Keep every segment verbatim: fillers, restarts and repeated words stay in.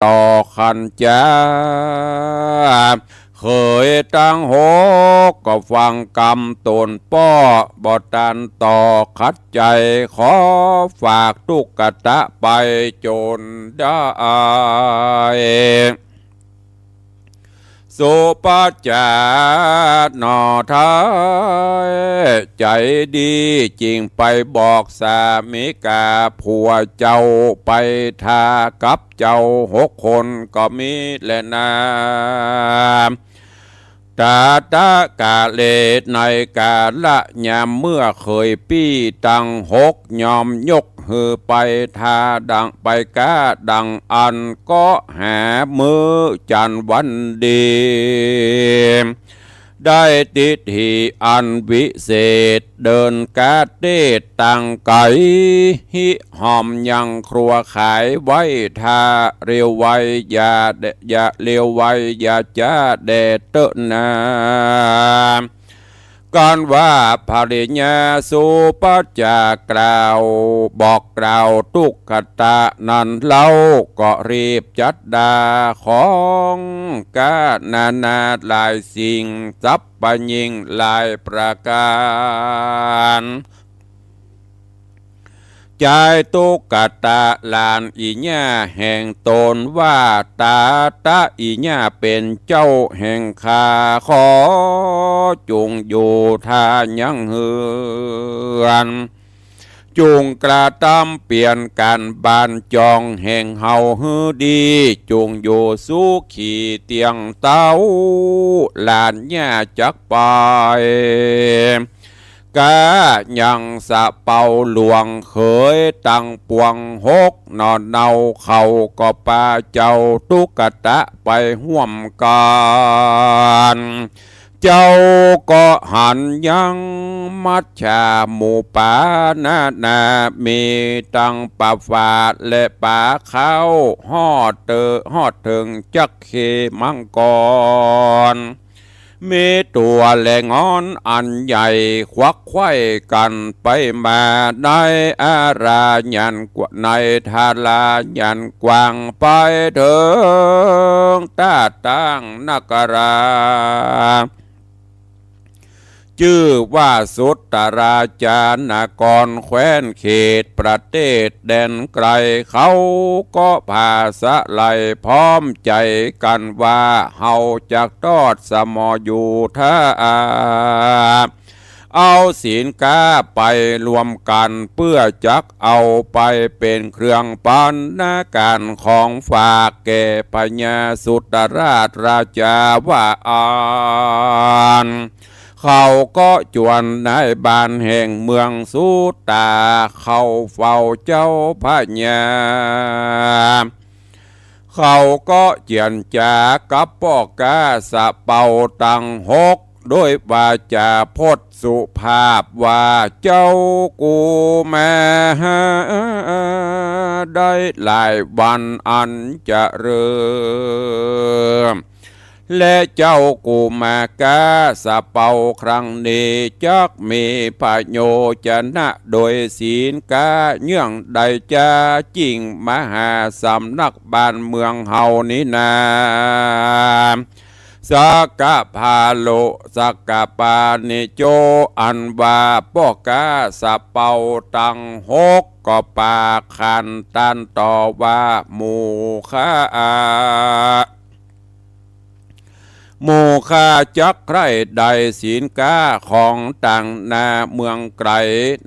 ต่อขันจา เขยตังหกก็ฟังกำต๋นป้อ บ่ตันต่อขัดใจ๋ ขอฝากตุ๊กตะไปจ๋นได้ สุปัจจาหน่อไท้ ใจ๋ดีจึ่งไปบอกสามิก๋า ผัวเจ้าไปทากับเจ้าหกคนก็มีแลนา ตาตะกาเล ในกาละยามเมื่อเขยปี้ตังหก ยอมยกหื้อไปทาดัง ไปก๊าดังอั้น ก็หามื้อจันทร์วันดี ได้ทิฏฐิอันวิเศษ เดินก๊าเตศตังไก๋ ฮิหอมยังครัวขายไว้ ทาเร็วไวอย่าแด่ อย่าเร็วไวอย่าจ๊าแด่เต๊อะนา กันว่าภริยาสุปัจจา กล่าวบอกกล่าวตุ๊กตะนั้นเล่า ก็รีบจัดดาของก๊านานาหลายสิ่ง สัพพยิ่งหลายประก๋าน จายตุ๊กตะหลานอี่ย่าแห่งต๋นว่า ตาตะอี่ย่าเป๋นเจ้าแห่งข้า ขอจุ่งอยู่ทายังเฮือน จุ่งกระตำเปลี่ยนก๋านบ้านจองแห่งเฮาหื้อดี จุ่งอยู่สุขีเตียงเต๊า หลานย่าจักไป ก๊ายังสะเปาหลวงเขยตังปวงหกหน่อเนา เขาก็ปาเจ้าตุ๊กตะไปฮ่วมกั๋น เจ้าก็หันยังมัจฉาหมู่ป๋านานา มีตังป๋าฝาดและป๋าขาว ฮอดเตอ ฮอดเถิงจักเขมังกร มีตั๋วและงอนอันใหญ่ ขวักไขว่กั๋นไปมา ในอารายันกว้าง ในทารายันกว้าง ไปเถิงต้าตั้งนครา จื้อว่าสุตราจารนคร แคว้นเขตประเทศแดนไก๋ เขาก็ผาสะไหล่พร้อมใจ๋กั๋นว่า เฮาจักตอดสมออยู่ทา เอาศีลก๊าไปรวมกั๋น เปื้อจักเอาไปเป๋นเครื่องปัณณาก๋านของฝากแก่พญาสุตราชราชาว่าอั้น เขาก็จวนนายบ้านแห่งเมืองสุตา เข้าเฝ้าเจ้าพญา เขาก็เจียรจากับป้อก๊าสะเปาตังหก โดยวาจาพจน์สุภาพว่า เจ้ากูมาได้หลายวันอันเจริญ และเจ้ากุมารก๊าสะเปาครั้งนี้ จักมีประโยชนะโดยศีลก๊าเยื่องใดจา จิ่งมหาสำนักบ้านเมืองเฮานี้นา สักกะพาโล สักกะปานิโจ อันว่าป้อก๊าสะเปาตังหก ก็ปากขันตันต่อว่า หมู่ข้า หมู่ข้าจักใคร่ได้ศีลก๊าของต่างนาเมืองไก๋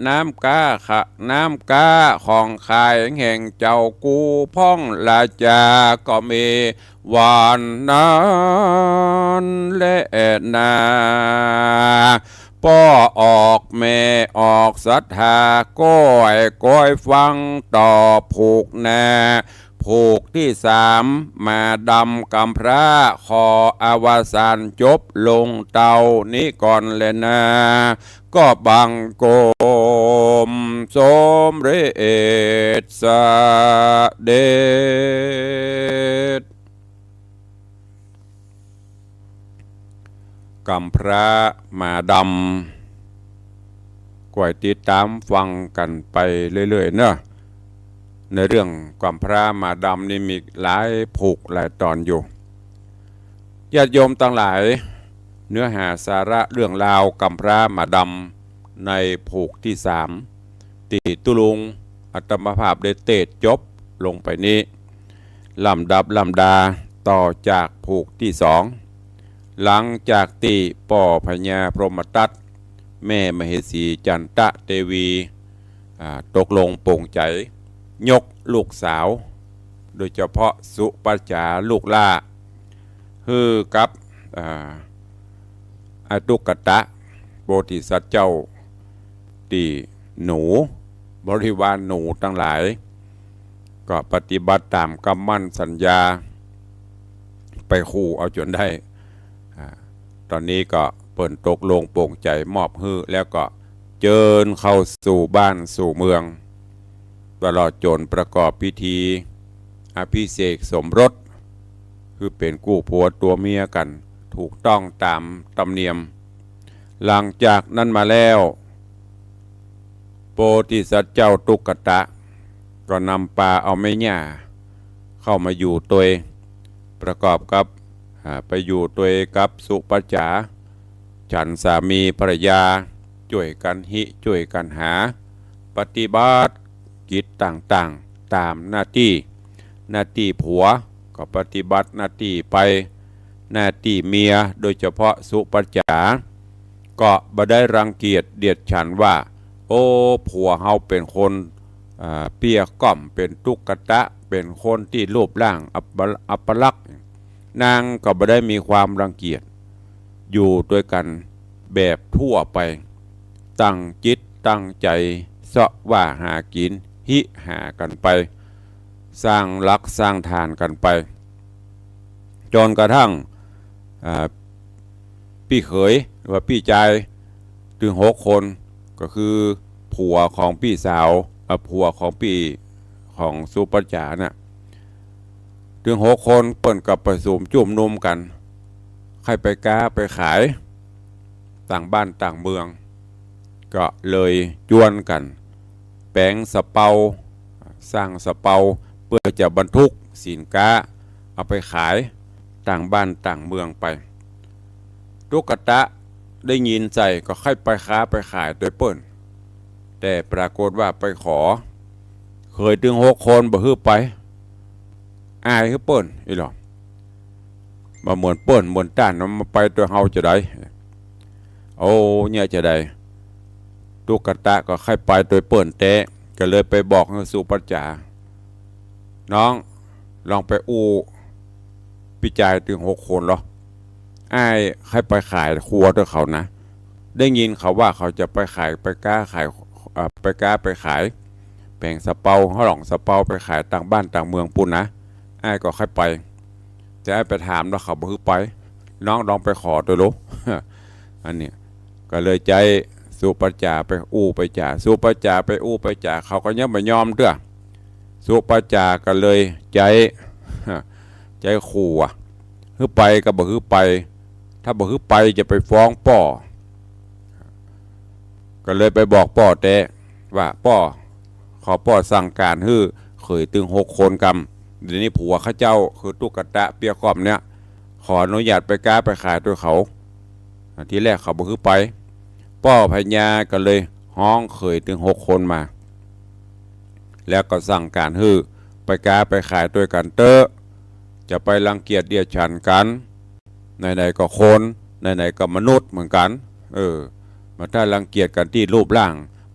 น้ำก๊าขะ น้ำก๊าของขายแห่งเจ้ากูพ่องราชา ก็มีวันนั้นแลนา ป้อออกแม่ออกศรัทธา ก้อยก้อยฟังต่อผูกนา ผูกตี้สาม มาดำกำพร้า ขออวสานจบลงเต้านี้ก่อนแลนา ก็บังคมสมเร็จเสด็จ กำพร้ามาดำ ก้อยติดต๋ามฟังกั๋นไปเรื่อยๆ เนาะ ในเรื่องกำพร้าหมาดำนี่มีหลายผูกหลายตอนอยู่ ญาติโยมตังหลาย เนื้อหาสาระเรื่องราวกำพร้าหมาดำในผูกตี้สาม ตี้ตุ๊ลุงอาตมาภาพได้เตสน์จบลงไปนี้ ลำดับลำดาต่อจากผูกตี้สอง หลังจากตี้ป้อพญาพรหมทัต แม่มเหสีจันตะเตวี อ่า ตกลงปลงใจ๋ ยกลูกสาว โดยเฉพาะสุปัจจ๋าลูกหล้า หื้อกับ อ่า อตุกกตะโพธิสัตว์เจ้า ตี้หนู บริวารหนูตังหลาย ก็ปฏิบัติต๋ามกำมั่นสัญญา ไปคู่เอาจ๋นได้ อ่า ต๋อนนี้ก็เปิ้นตกลงปลงใจ๋มอบหื้อ แล้วก็เจิญเข้าสู่บ้านสู่เมือง ตลอดจ๋นประกอบพิธีอภิเษกสมรส คือเป๋นกู้ผัวตั๋วเมียกั๋น ถูกต้องต๋ามธรรมเนียม หลังจากนั้นมาแล้ว โพธิสัตว์เจ้าตุกกตะ ก็นำปาเอาแม่หญ้าเข้ามาอยู่ตวย ประกอบกับ อ่า ไปอยู่ตวยกับสุปัจจ๋า ฉันสามีภรรยา จ้วยกั๋นหิ จ้วยกั๋นหา ปฏิบัติกิจต่างๆ ต๋ามหน้าตี้ หน้าตี้ผัวก็ปฏิบัติหน้าตี้ไป หน้าตี้เมีย โดยเฉพาะสุปัจจ๋า ก็บ่ได้รังเกียจเดียดฉันว่า โอ้ ผัวเฮาเป๋นคน อ่า เปี้ยก้อม เป๋นตุ๊กตะ เป๋นคนตี้รูปร่างอัป อัปลักษณ์ นางก็บ่ได้มีความรังเกียจ อยู่ตวยกั๋นแบบทั่วไป ตั้งจิตตั้งใจ๋เซาะว่าหากิ๋น หิหากั๋นไป สร้างหลักสร้างฐานกั๋นไป จ๋นกระทั่ง อ่า ปี้เขย หรือว่าปี้จาย ตึงหกคน ก็คือผัวของปี้สาว อ่า ผัวของปี้ ของสุปัจจ๋าน่ะ ตึงหกคนเปิ้นก็ประสุมจุมนุมกั๋น ใค่ไปก๊าไปขาย ต่างบ้านต่างเมือง ก็เลยจวนกั๋น แป๋งสะเปา สร้างสะเปา เปื้อจะบรรทุกสินก๊า เอาไปขายต่างบ้านต่างเมืองไป ตุ๊กตะได้ยินใส่ก็ใค่ไปก๊าไปขายตวยเปิ้น แต่ปรากฏว่าไปขอ เขยตึงหกคนบ่หื้อไป อายหื้อเปิ้นอี้หล่อ บ่เหมือนเปิ้นเหมือนต้าน มาไปตวยเฮาจาใด โอ้ เนี่ยจาใด ตุ๊กตะก็ใค่ไปตวยเปิ้นแต๊ ก็เลยไปบอกหื้อสุปัจจ๋า น้อง ลองไปอู้ปี้จายตึงหกคนลอ อ้ายใค่ไปขายครัวตวยเขานะ ได้ยินเขาว่าเขาจะไปขาย ไปก๊าขาย เอ่อ ไปก๊าไปขาย แป๋งสะเปา หล่องสะเปาไปขายต่างบ้านต่างเมืองปู้นนะ อ้ายก็ใค่ไป แต่อ้ายไปถามแล้วเขาบ่หื้อไป น้องลองไปขอตวยลู อันนี้ ก็เลยใจ๊สุปัจจ๋าไปอู้ไปจ๋า สุปัจจ๋าไปอู้ไปจ๋า เขาก็ยังบ่ยอมเตื้อ สุปัจจ๋าก็เลยใจ๊ ใจ๊ขู่อะ หื้อไปก็บ่หื้อไป ถ้าบ่หื้อไปจะไปฟ้องป้อ ก็เลยไปบอกป้อแต๊ว่า ป้อ ขอป้อสั่งก๋านหื้อเขยตึงหกคนกำ เดี๋ยวนี้ผัวข้าเจ้าคือตุ๊กตะเปี้ยก้อมเนี่ย ขออนุญาตไปก๊าไปขายตวยเขา อ่ะ ทีแรกเขาบ่หื้อไป ป้อพญาก็เลยฮ้องเขยตึงหกคนมา แล้วก็สั่งก๋านหื้อไปก๊าไปขายตวยกั๋นเต๊อะ จะไปรังเกียจเดียดฉันกั๋น ไหนๆ ก็คน ไหนๆ ก็มนุษย์เหมือนกั๋น เออ มาถ้ารังเกียจกั๋นตี้รูปร่าง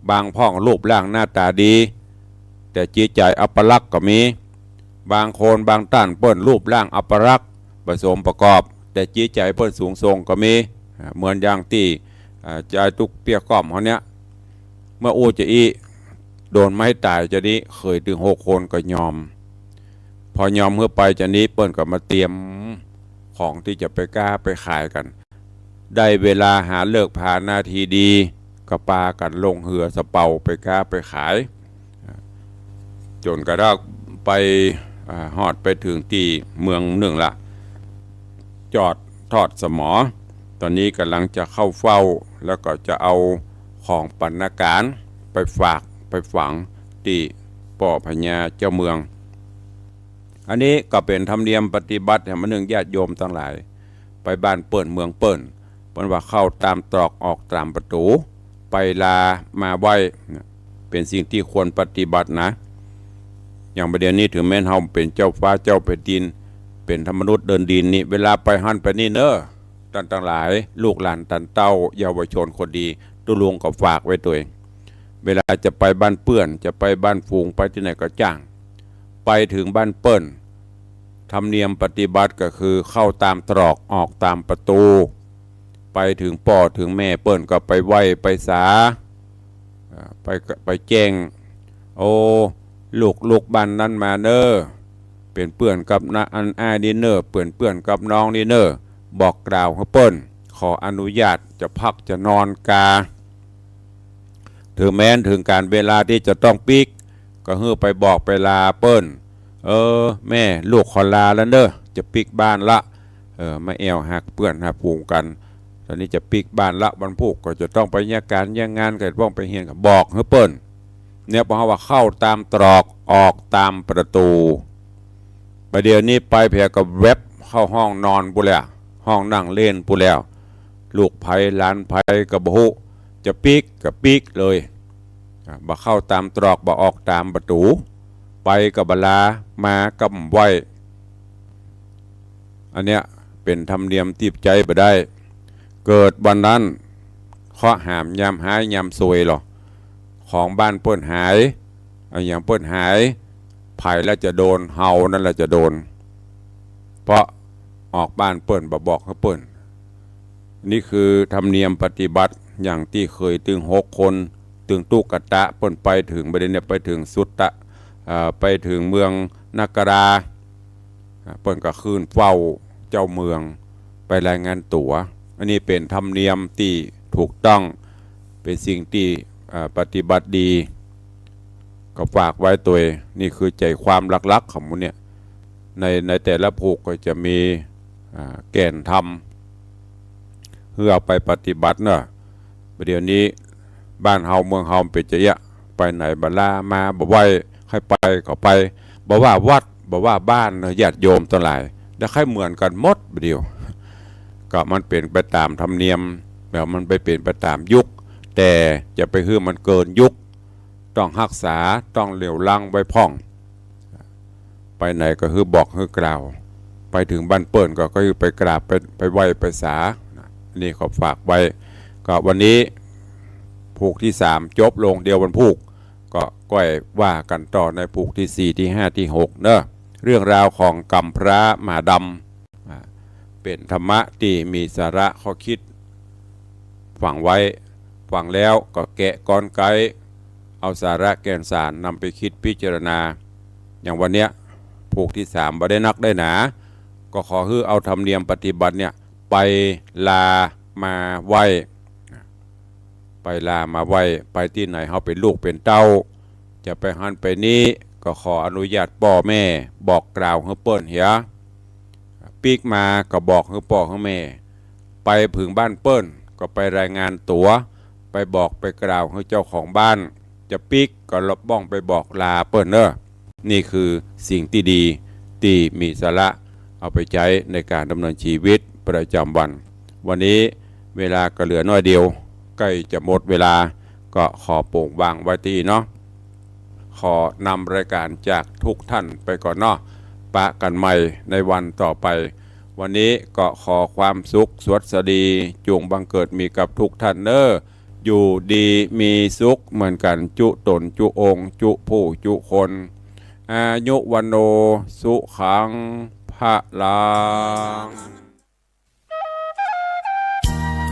บางพ่องรูปร่างหน้าต๋าดี แต่จิตใจ๋อัปลักษณ์ก็มี บางคนบางต้านเปิ้นรูปร่างอัปลักษณ์ บ่สมประกอบ แต่จิตใจ๋เปิ้นสูงส่งก็มี อ่า เหมือนอย่างตี้ อ่า จายตุ๊กเปี้ยก้อมเฮาเนี่ย เมื่ออู้จาอี้ โดนไม้ต๋ายจาอี้ เขยตึงหกคนก็ยอม พอยอมหื้อไปจาอี้ เปิ้นก็มาเตรียมของตี้จะไปก๊าไปขายกั๋น ได้เวลาหาฤกษ์ผานาทีดี ก็ปากั๋นลงเฮือสะเปาไปก๊าไปขาย จ๋นกระทั่งไป อ่า ฮอดไปเถิงตี้เมืองนึ่งละ จอดทอดสมอ ต๋อนนี้ก่ำลังจะเข้าเฝ้า แล้วก็จะเอาของบรรณาการไปฝากไปฝังตี้ ป้อพญาเจ้าเมือง อันนี้ก็เป๋นธรรมเนียมปฏิบัติแหม เมื่อนึ่งญาติโยมตังหลาย ไปบ้านเปิ้นเมืองเปิ้น เปิ้นว่าเข้าต๋ามตรอกออกต๋ามประตู๋ ไปลามาไหว้ เป๋นสิ่งตี้ควรปฏิบัตินะ อย่างบ่าเดี่ยวนี้เถิงแม้นเฮาเป๋นเจ้าฟ้าเจ้าแผ่นดิน เป๋นธรรมนุษย์เดินดินนี่ เวลาไปหั้นไปนี่เน้อ ต้านตังหลาย ลูกหลานต้านเต้า เยาวชนคนดี ตุ๊ลุงก็ฝากไว้ตวย เวลาจะไปบ้านเปื้อน จะไปบ้านฝูง ไปตี้ไหนก็จ้าง ไปเถิงบ้านเปิ้น ธรรมเนียมปฏิบัติก็คือเข้าต๋ามตรอกออกต๋ามประตู๋ ไปเถิงป้อเถิงแม่เปิ้นก็ไปไหว้ไปสา อ่า ไปกะ ไปแจ้ง โอ้ ลูก ลูกบ้านนั้นมาเน้อ เป๋นเปื้อนกับน้าอันอ้ายนี่เน้อ เป๋นเปื้อนกับน้องนี่เน้อ บอกกล่าวหื้อเปิ้น ขออนุญาตจะพักจะนอนกา เถิงแม้นเถิงก๋านเวลาตี้จะต้องปิ๊ก ก็หื้อไปบอกไปลาเปิ้น เออ แม่ ลูกขอลาแล้วเน้อ จะปิ๊กบ้านละ เออ มาแอ่วหาเปื้อนหาฝูงกั๋น ต๋อนนี้จะปิ๊กบ้านละ วันพูกก็จะต้องไปเยียะก๋านเยียะงาน ก็จะต้องไปเฮียน ก็บอกหื้อเปิ้น เนี่ย ปอเฮาว่าเข้าต๋ามตรอกออกต๋ามประตู๋ บ่าเดี่ยวนี้ไปแผก็แว็บเข้าห้องนอนปู้นแหละ ห้องนั่งเล่นปู้นแล้ว ลูกใผหลานใผก็บ่ฮู้ จะปิ๊กก็ปิ๊กเลย อ่า บ่เข้าต๋ามตรอก บ่ออกต๋ามประตู๋ ไปก็บ่ลา มาก็บ่ไหว้ อันเนี้ยเป๋นธรรมเนียมตี้ใจ๊บ่ได้ เกิดวันนั้น เคราะห์หามยามฮ้ายยามซวยลอ ของบ้านเปิ้นหาย อะหยังเปิ้นหาย ใผละจะโดน เฮานั่นละจะโดน เพราะออกบ้านเปิ้นบ่บอกหื้อเปิ้น นี่คือธรรมเนียมปฏิบัติ อย่างตี้เกยตึงหกคน ตึงตุ๊กตะ เปิ้นไปเถิง บ่าเดี่ยวนี้ไปเถิงสุตะ เอ่อ ไปเถิงเมืองนครา อ่า เปิ้นก็ขึ้นเฝ้าเจ้าเมือง ไปรายงานตั๋ว อันนี้เป๋นธรรมเนียมตี้ถูกต้อง เป๋นสิ่งตี้ อ่า ปฏิบัติดี ก็ฝากไว้ตวย นี่คือใจ๋ความหลักๆ ของหมู่เนี่ย ใน ในแต่ละผูกก็จะมี อ่า แก่นธรรม หื้อเอาไปปฏิบัติเนาะ บ่าเดี่ยวนี้บ้านเฮาเมืองเฮาเป๋นจะเยียะ ไปไหนบ่ลามาบ่ไหว้ ใค่ไปก็ไป บ่ว่าวัด บ่ว่าบ้านเนาะ ญาติโยมตังหลาย แล้วใค่เหมือนกั๋นหมดบ่าเดี่ยว ก็มันเป๋นไปต๋ามธรรมเนียม แล้วมันไปเป๋นไปต๋ามยุค แต่จะไปหื้อมันเกินยุค ต้องฮักษา ต้องเหนี่ยวรั้งไว้พ่อง ไปไหนก็หื้อบอกหื้อกล่าว ไปเถิงบ้านเปิ้นก็ ก็หื้อไปกราบ ไป ไปไหว้ไปสา อันนี้ก็ฝากไว้ ก็วันนี้ผูกตี้สามจบลง เดี๋ยววันพูกก็ก้อยว่ากั๋นต่อในผูกตี้สี่ ตี้ห้า ตี้หกเนาะ เรื่องราวของก๋ำพร้าหมาดำ อ่า เป๋นธรรมะตี้มีสาระข้อคิด ฟังไว้ ฟังแล้วก็แกะกลไก เอาสาระแก่นสารนำไปคิดพิจารณา อย่างวันเนี้ย ผูกตี้สามบ่ได้นักได้หนา ก็ขอหื้อเอาธรรมเนียมปฏิบัติเนี่ย ไปลามาไหว้ ไปลามาไหว้ ไปตี้ไหนเฮาเป๋นลูกเป๋นเต้า จะไปหั้นไปนี้ ก็ขออนุญาตป้อแม่ บอกกล่าวหื้อเปิ้นเหีย ปิ๊กมาก็บอกหื้อป้อหื้อแม่ ไปเถิงบ้านเปิ้นก็ไปรายงานตั๋ว ไปบอกไปกล่าวหื้อเจ้าของบ้าน จะปิ๊กก็บ่ต้องไปบอกลาเปิ้นเนาะ นี่คือสิ่งตี้ดี ตี้มีสาระ เอาไปใจ๊ในก๋านดำเนินชีวิตประจ๋ำวัน วันนี้เวลาก็เหลือน้อยเดียว ใก้จะหมดเวลา ก็ขอโป่งวางไว้ตี้เนาะ ขอนำรายก๋านจากทุกท่านไปก่อนเนาะ ปะกั๋นใหม่ในวันต่อไป วันนี้ก็ขอความสุขสวัสดี จุ่งบังเกิดมีกับทุกท่านเน้อ อยู่ดีมีสุขเหมือนกั๋น จุ๊ต๋นจุ๊องค์ จุ๊ผู้จุ๊คน อายุวัณโณ สุขัง พะลัง